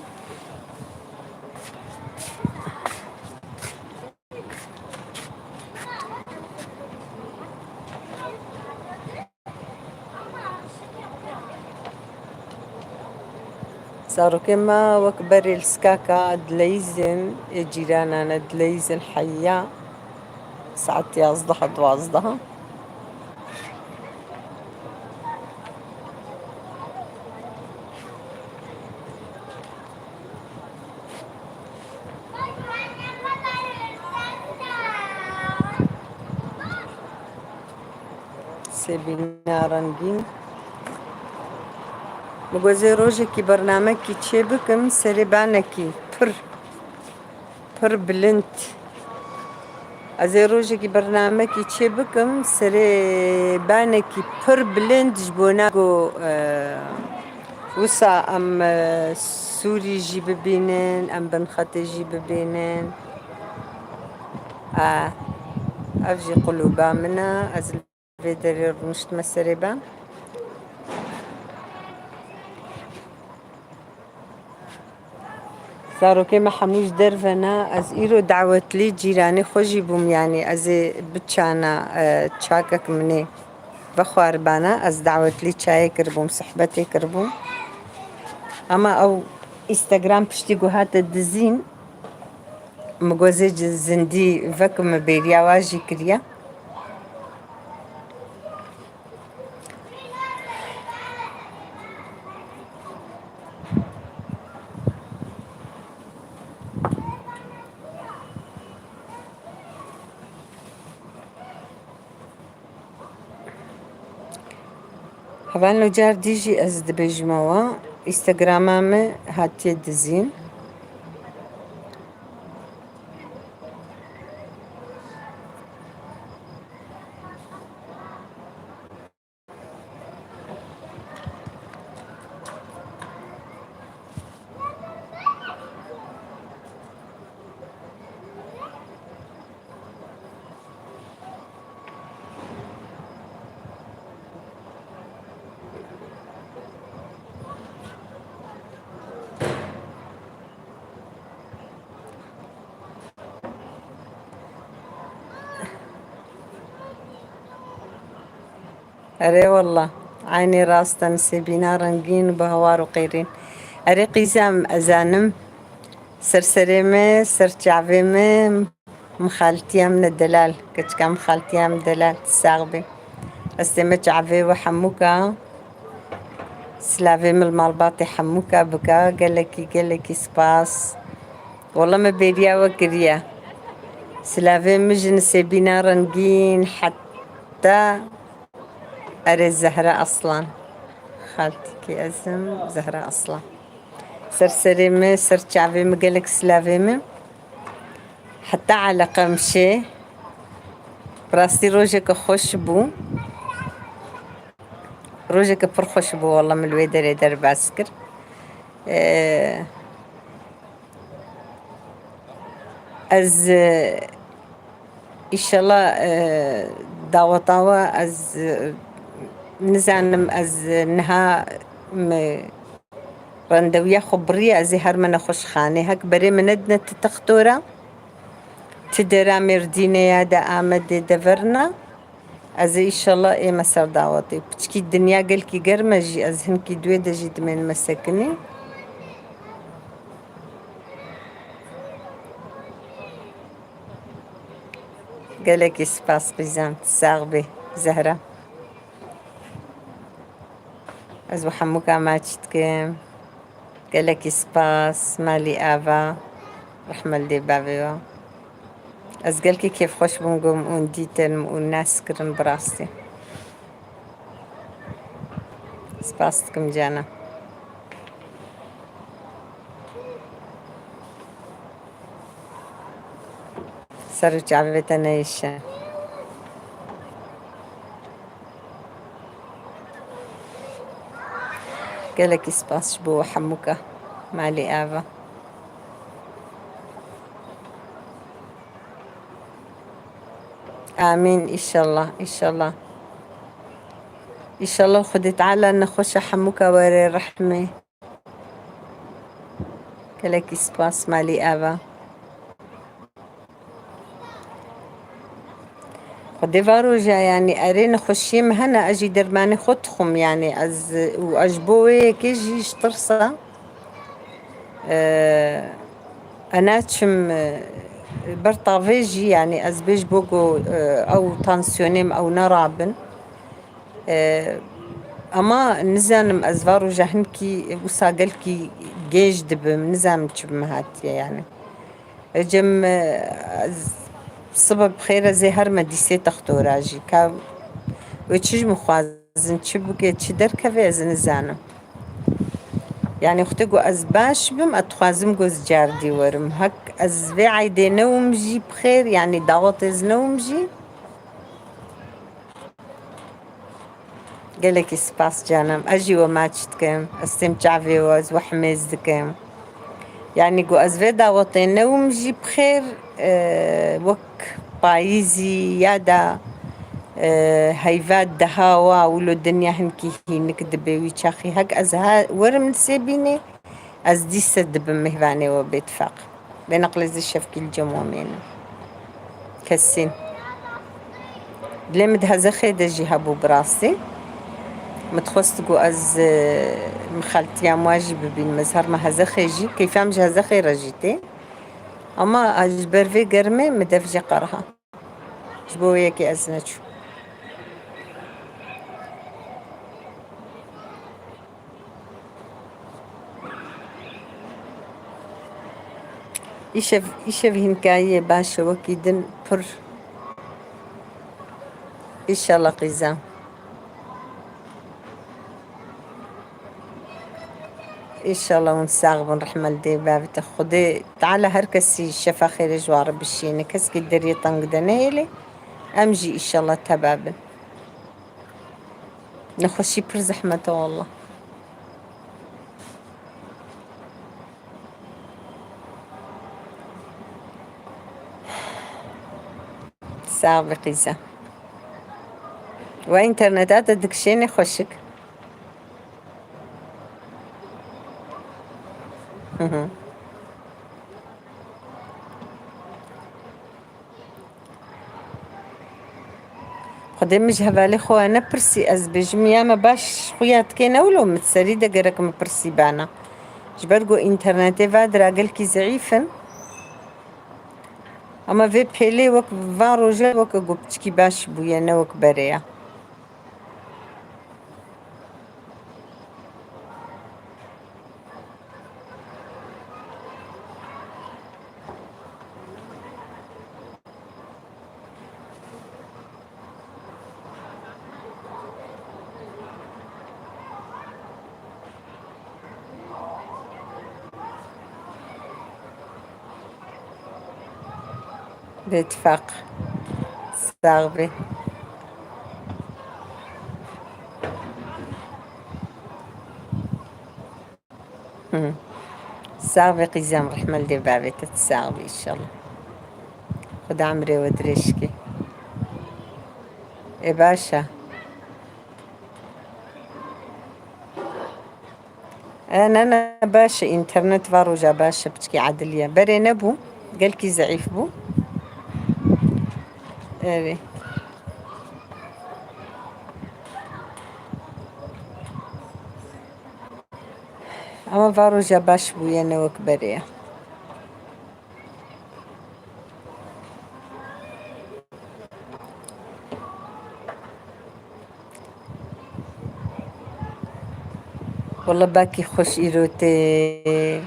Zarokên me wek berê li Skaka dileyîzin, ê cîranan e, dileyîzin heya saet yazdeh duwazdeh. Sêbîna Rengîn. Min got ez ê rojekî bernamekî çê bikim, serê banekî pir, pir bilind. Ez ê rojekî bernamekî çê bikim, serê banekî pir bilind ji bona ku, e, wisa em, e, Sûrî jî bibînin, em binxetê jî bibînin. E, ev jî qulûba min e. Ez vê derê rûniştime serê be. Zarokê me hemû ji derve ne. Ez îro dawetlî cîranê xwe jî bûm, yanî ez ê biçana, e, çakek min ê vexwaribana. Ez dawetlî çayê kiribûm, sohbetê kiribûm. Ama ew Instagram piştî ku hate dizîn, min got ez ê zindî vekim, min bêriya wa jî kiriye. Hevalno, car dî jî ez dibêjime we, Instagrama me hatiye dizîn. Erê wallah, eynî rast e, Sêbîna Rengîn bi hawar û qêrîn. Erê qîzem, ez zanim, ser serê me, ser çavê me, mixaltiya min e delal, keçika mixaltiya min delal, tu sax bî. Rastê me çavê we hemûka, silavê min li malbatê hemûka bika, gelekî, gelekî spas. Wala me bêriya we kiriye. Silavê min ji Sêbîna Rengîn heta Erê Zehra Aslan. Xaltîkê ez im, Zehra Aslan. Ser serê min, ser çavê min gelek silavê min. Heta eleqe min şê. Bi rastî rojeke xweş bû. Rojeke pir xweş bû, wala min li wê derê derbas kir. Ee, Ez, e, îşela, e, daweta we ez, e, nizanim, ez, e, niha me rendewiya xwe biriye, ez ê herme nexweşxanê. Hek berê min nedine ti textora, ti dera Mêrdînê ya de Amedê de verna. Ez ê îşallah ême ser dawetê. Piçkî dinya gelkî germ e jî, ez hinkî duê de jî dimênime sekinî. Gelekî spas qîzan, sax bê Zehra. Ez bi hemûka maç dikim. Gelekî spas, malî ava, rehme li dê bavê we. Ez gelkî kêfxweş bûm, ku min hûn dîtin, min hûn nas kirin bi rastî. Spas dikim cana. Ser û çavê te neyêşe. Gelekî spas ji bo hemûka malê ava. Amîn, îşallah, îşallah. Îşallah Xwedê Teala nexweşa hemûka were rehmê. Gelekî spas malî ava. Xwedê va roja, yanî erê nexweşiyê min hene, ez jî dermanê xwe dixwim, yanî ez û ez ji bo wê yekê jî ji tirsa, e, ez naçim, e, ber tavê jî, yanî ez bê ji bo ku, e, ew tansiyonê min ew nerabin. E, ama nizanim, ez va roja hinkî wisa gelkî gêj dibim, nizanim çi bi min hatiye yanî. Ecem, e, ez sibe bi xêr ez ê herme dîsê textora jî. Ka Wê çi ji min xwazin, çi bike, çi derkeve, ez nizanim. Yani, wextê ku ez baş bim, ez dixwazim ku ez cardî werim. Hek ez vê eydê newim jî bi xêr, yani, dawetê ez newim jî. Gelekî spas canem. Ez jî we maç dikim. Ez têm çavê we, ez we himêz dikim. Yani, ku ez vê dawetê newim jî bi xêr, e, wek payîzî ya da, e, heyva diha wa wilo dinya hinkî hînik dibe wî çaxî. Hek ez ha werim nisêbînê, ez dîse dibim mêhvanê we bêtifaq. Bê neqlê zî şevkî li cem we mêne. Kesîn. Dilê min di hezexê de jî hebû bi rastî. Min dixwest ku ez, e, min xeltiya min wa jî bibînim. Ez herme hezexê jî, keyfa min ji hezexê re jî tê. Ama ji ber vê germê min dev jê qeriha. Ji bo wê yekê ez neçûm. Îşev, îşev hînkayiyê baş e, wekî din pir. Înşallah qîza. Înşallah hûn sax bin, rehme li dê bavê te. Xwedê Teala her kesî şefa xêrê ji wan re bişîne. Keskî deriyê teng de nehêlê. Em jî înşallah teba bin. Nexweşî pir zehmet e wallah. Sax be qîza. We înterneta te dikişêne xweşik. Hı hı. Xwedê min ji hevalê xwe nepirsî, ez bêjim ya me baş xuya dikê ne wilo, min serî de gerek min pirsî bana. Ji ber ku înternetê va dira gelkî zeîf in. Ama vê pêlê wek van roje weke ku piçkî baş bûye, ne wek berê ya. Bêtifaq. Sax bî. Hı. Sax bî qîzem, rehme li dê bavê te, tu sax bî înşallah. Xuda emrê we dirêj ke. Ê baş e. E, ne, ne, baş e, înternet va roja baş e, piçkî edil ye. Berê nebû, gelkî zeîf bû. Erê. Ama va roja baş bûye, ne wek berê ye. Wele bakî xweş îro tê.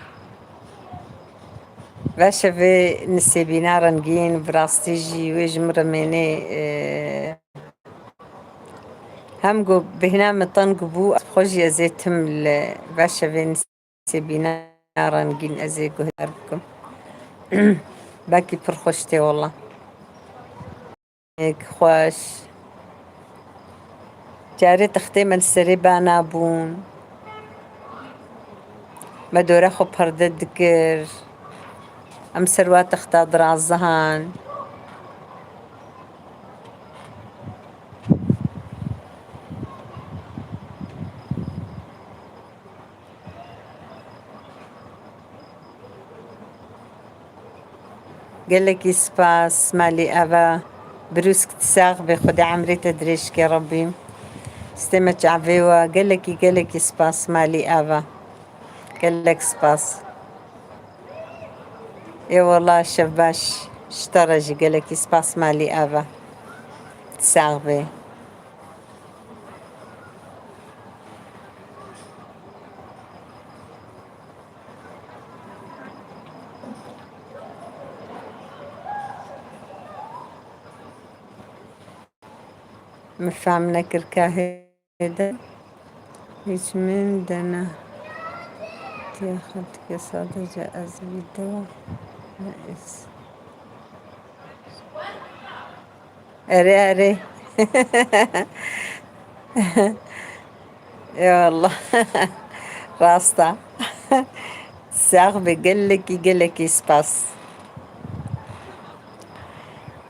Veşevê nisêbîna rengîn, bi rastî jî wê ji min re mênê, e, hem ku bêhna min teng bû, xwe jî ez ê tim li veşevê nisêbîna rengîn ez ê guhdar bikim. Bakî pir xweş tê wela. Êk xweş. Carê textê me li serê bana bûn. Me dora xwe perde dikir. Em ser wa texta dirazihan. Gelekî spas, malî ava. Birûsk, tu sax bî, Xwedê emrê te dirêj ke Rebbî. Stê me çavê we, gelekî, gelekî spas, malî ava. Gelek spas. Ê wela, şev baş. Ji te re jî gelekî spas, malî ava. Tu sax bî. Min fehm nekir ka hêde. Hiç min de ne. Tiya xeltike sadece ez video ne ez. Erê, erê. Eyvallah. Rast e. Sax be, gelekî, gelekî spas.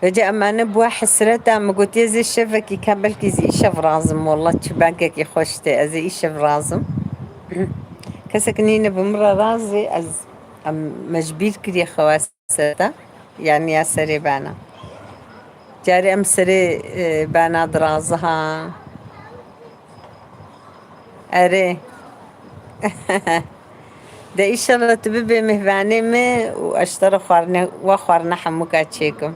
Vêca emane bû hesreta, min gotiye zê şevekî ka belkî zî îşev razim, wallah çi bangekî xweş tê, ez ê îşev razim. Kesek nîne bi min re razê, ez, em, me ji bîr kiriye xewa serê, yanî ya serê bana. Carê em serê, e, bana dirazihan. Erê. De îşallah tu bibê mêhvanê me û ez ji te re xwarine, wa xwarina hemûka çêkim.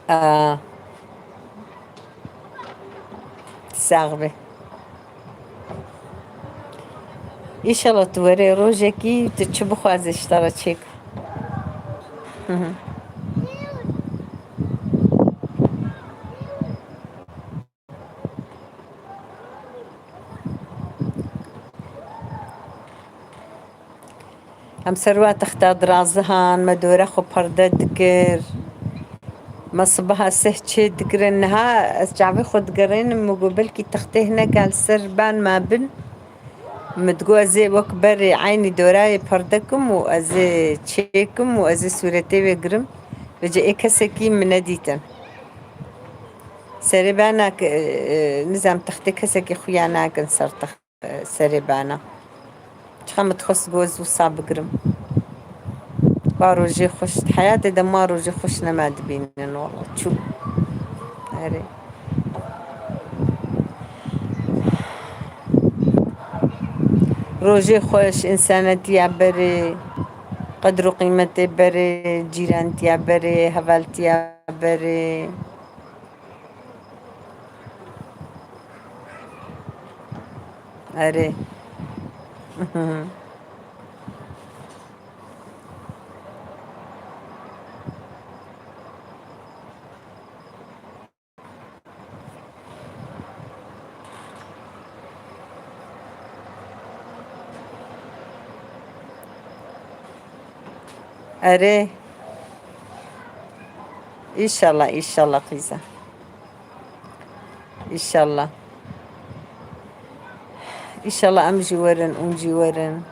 Aa. Sax be. Îşallah tu were rojekî tu çi bixwazî ji te re çêk. Hı hı. Em ser wa texta dirazihan, me dore xwe perde dikir. Me sibeha seh çê dikirin. Niha ez çavê xwe digerînim, min got belkî textê hineka li ser ban ma bin. Min digot ez ê wek berê eynî dorayê perde kim û ez ê çêkim û ez ê sûretê wê girim. Vêca ê kesekî min nedîtin. Serê bana ke, e, nizam textê kesekî xuya nakin ser text. Serê bana. Çiqa min dixwest ku ez wisa bigirim. Wa rojê xweş. Heyatê de ma rojê xweş nema dibînin wala. Çû. Erê. Rojê xweş, însanetiya berê, qedr û qîmetê berê, cîrantiya berê, hevaltiya berê. Erê. Erê. Înşallah, înşallah qîza. Înşallah. Înşallah em jî werin, hûn jî werin.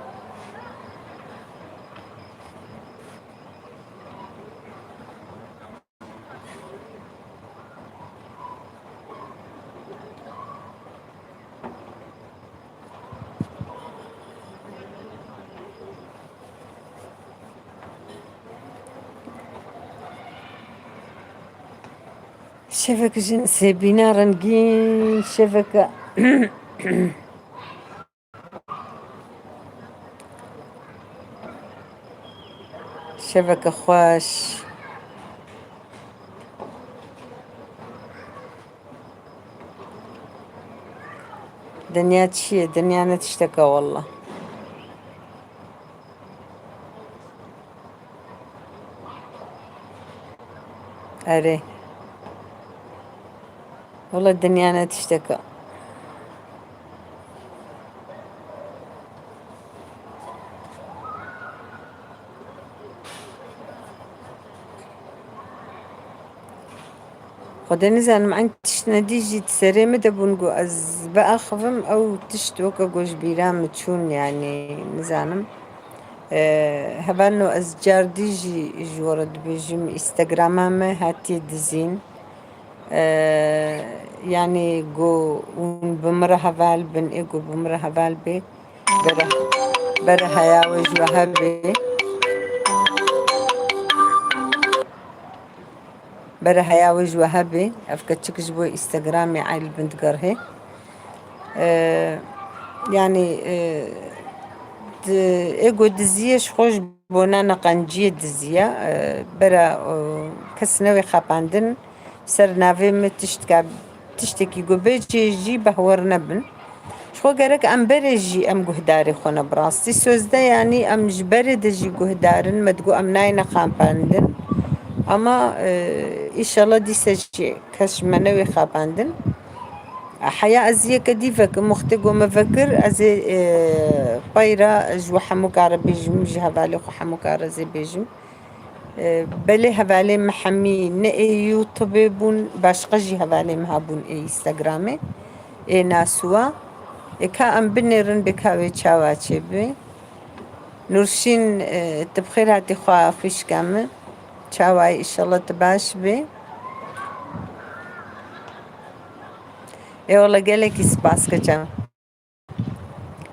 Şevek jin sêbîna rengîn, şeveke, şeveke xweş. Dinya çi ye? Dinya ne tiştek e wallah. Erê. Wala dinya ne tiştek e. Xwedê nizanim, eyn tişt nedî jî di serê min de bûn, got ez biaxivim, ew tişt weke ku ji bîra min çûn, yanî nizanim. Ee, hevalno ez cardî jî ji we re dibêjim, Instagrama me hatiye dizîn. Ee, yanî ku hûn bi min re heval bin, ê ku bi min re heval bê, bere, bere heya wê ji we hebê. Bere heya wê ji we hebê. Ev keçik ji bo Instagramê ey li bin digerhê. Ee, yanî, ee, di, ê ku diziyê ji xwe ji bona neqenciyê diziye. Ee, bere, ee, kes newê xapandin ser navê min tiştka, tiştekî ku bê çê jî behwer nebin. Ji xwe gerek em berê jî em guhdarê xwe ne bi rastî. Sözde yanî em ji berê de jî guhdar in, me digot em nayêne xapandin. Ama, e, îşallah dîse jî kes ji me newê xapandin. Heya ez yeke dî vekim, wextê ku me vekir, ez ê, e, peyra ji we hemû kare bêjim, ji hevalê xwe hemû kare ez ê bêjim. E, belê hevalê me hemî ne ê YouTube bûn, başqa jî hevalê me hebûn ê Instagramê, ê nasûwa. Ê ka em binêrin bê ka wê çawa çêbê. Nûrşîn, e, tu bi xêr hatî xwe xwişka min. Çawa yî, îşallah tu baş bî. Ê wele gelekî spas keça.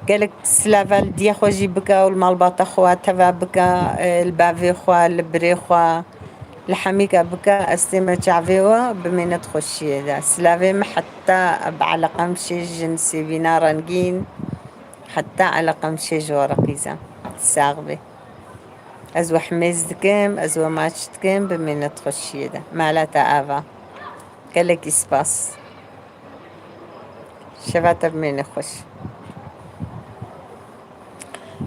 Gelek silava li diya xwe jî bike û li malbata xwe teva bike, e, li bavê xwe, li birê xwe, li hemîka bike, ez tême çavê we, bimêne di xweşiyê de. Silavê min heta bi eleqem şê jin sêvîna rengîn, heta eleqem şê ji we re qîza. Sax bê. Ez we himêz dikim, ez we maç dikim, bimêne di xweşiyê de. Mala te ava. Gelekî spas. Şeva te bimêne xweş.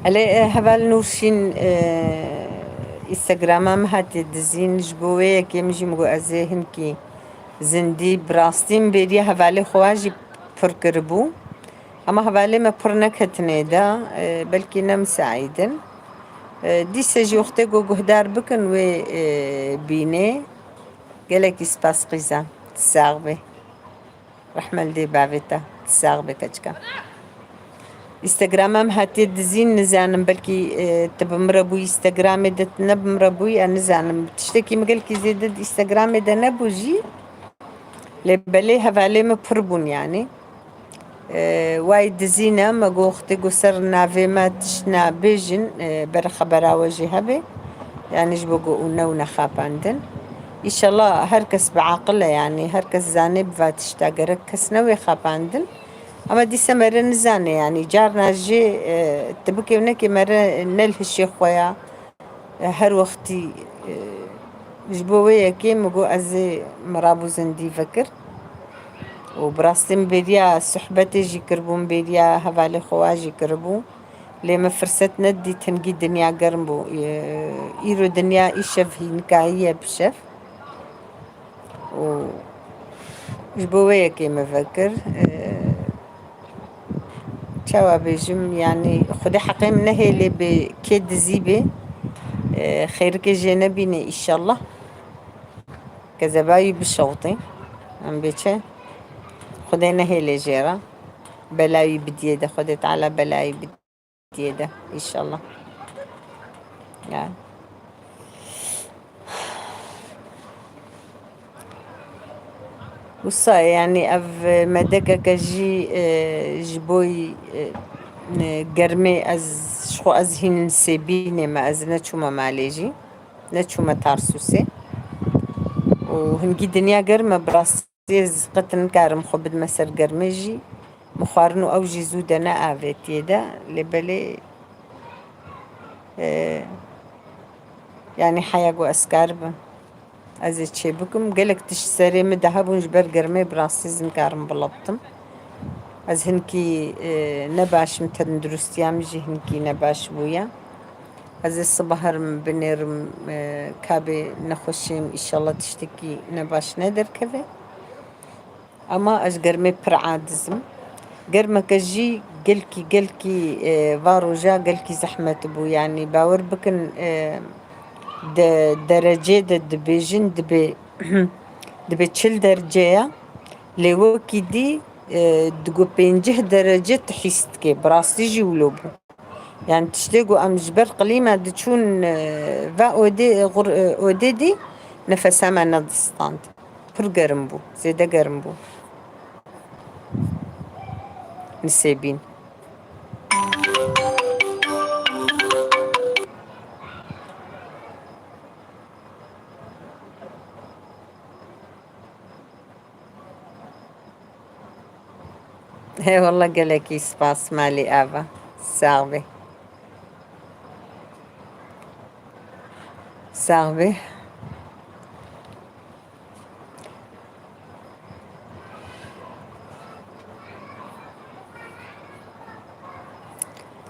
Elê, e, heval Nûrşîn, e, Instagrama min hatiye dizîn, ji bo wê yekê min jî min got ez ê hinkî zindî, bi rastî min bêriya hevalê xwe jî pir kiribû. Hema hevalê me pir neketine de, e, belkî ne misaîd in. E, dîse jî wextê ku guhdar bikin wê, e, bînê. Gelekî spas qîza. Sax bê. Rehme li dê bavê te. Sax bê keçika. Instagrama min hatiye dizîn, nizanim belkî, e, tu bi min re bûyî Instagramê de, tu ne bi min re bûyî, ez nizanim. Tiştekî min gelkî zêde di Instagramê de nebû jî. Lê belê hevalê min pir bûn yanî. E, way dizîne, me got wextê ku ser navê me tişt nabêjin, e, ber xebera we jî hebe. Yanî ji bo ku û new nexapandin. Îşallah her kes bi aqil e, yanî her kes zanê bi va tişta, gerek kes newê xapandin. Ama dîse mere nizane, yanî carna jê, e, tibikê û nekê mere ne li hişê xwe ya. Her wextî, e, ji bo wê yekê min got ez ê mirabû zindî vekir. Û bi rastî min bêriya sohbetê jî kiribû, min bêriya hevalê xwe wa jî kiribû. Lê min firset nedît, hingî dinya germ bû. E, îro dinya îşev hînkahiye bi şev. Û ji bo wê yekê me vekir, e, çawa bêjim, yanî Xwedê heqê min nehêlê bê kê dizî bê, e, xêrikê jê nebînê îşallah. Kezeba wî bişewtê. Em bê çi? Xwedê nehêlê jê re. Bela wî bidiyê de, Xwedê Teala bela wî bidiyê de. Tiyê de, înşallah. Ya. Wisa, yanî ev medekeke jî, e, ji bo, e, e, germê ez ji xwe ez hîn sêbînê me, ez neçûme malê jî, neçûme Tarsûsê. Û hingî dinya germ e, bi rastî ez qet nikarim xwe bidime ser germê jî. Min xwarin û ew jî zû de ne avêtiyê de, lê belê, e, yanî heya ku ez karibim, ez ê çêbikim. Gelek tişt serê min de hebûn, ji ber germê bi rastî ez nikarim bila bitim. Ez hinkî, e, nebaş im, tenduristiya min jî hinkî nebaş bûye. Ez ê sibe herim binêrim, e, kabê nexweşiyê min, îşallah tiştekî nebaş nederkeve. Ama ez germê pir aciz im. Germeke jî gelkî, gelkî, e, va roja gelkî zehmet bû. Yanî bawer bikin, e, de, derecê de dibêjin, dibê, dibê çil derece ye. Lê wekî dî, e, digo pêncî derece tu hîs dikê. Bi rastî jî wilo bû. Yanî tiştê ku em ji ber qilîma diçûn, e, ve odê, e, xur-, e, odê dî, nefesa me nedistand. Pir germ bû, zêde germ bû. Nisêbîn. He wallah, gelekî spas malî ava. Sax bê. Sax bê.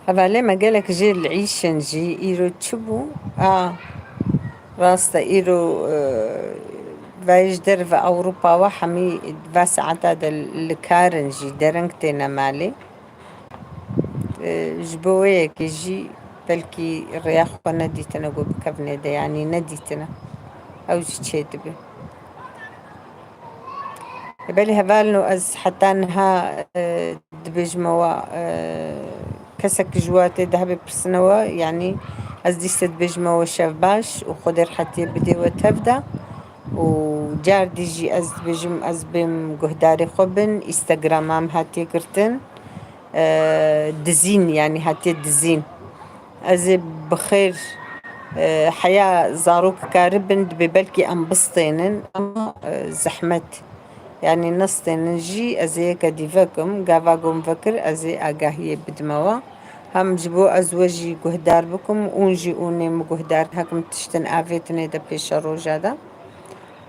Hevalê me gelek jê li îşin jî îro çi bû? A, Rast e, îro, e, vayê ji derve Ewropa we hemî va saeta de li kar in jî, dereng têne malê. E, ji bo wê yekê jî belkî rêya xwe nedîtine ku bikevnê de, yanî nedîtine. Ew jî çêdibe. E, belê hevalno, ez heta niha, e, dibêjime we, e, kesek ji we tê de hebe pirsinewe, yanî ez dîse dibêjime we şev baş û Xwedê rehetiye bidê we tev de. Û car dî jî ez dibêjim, ez bêm guhdarê xwe bin, Instagrama min hatiye girtin. E, dizîn, yanî hatiye dizîn. Ez ê bi xêr, e, heya zarok karibin, dibê belkî em bistênin, ama, e, zehmet. Yanî nistênin jî, ez ê yeke dî vekim, gava ku min vekir, ez ê agahiyê bidime we. Hem ji bo ez we jî guhdar bikim, ûn jî ûnê min guhdar, hekim tiştin avêtinê de pêşeroja de.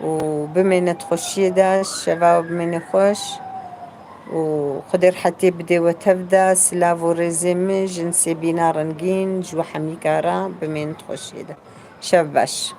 Û bimêne di xweşiyê de, şeva we bimêne xweş. Û Xwedê rehetiyê bidê we tev de, silav û rêzê min, jin Sêbîna Rengîn, ji we hemî kara, bimêne di xweşiyê de. Şev baş.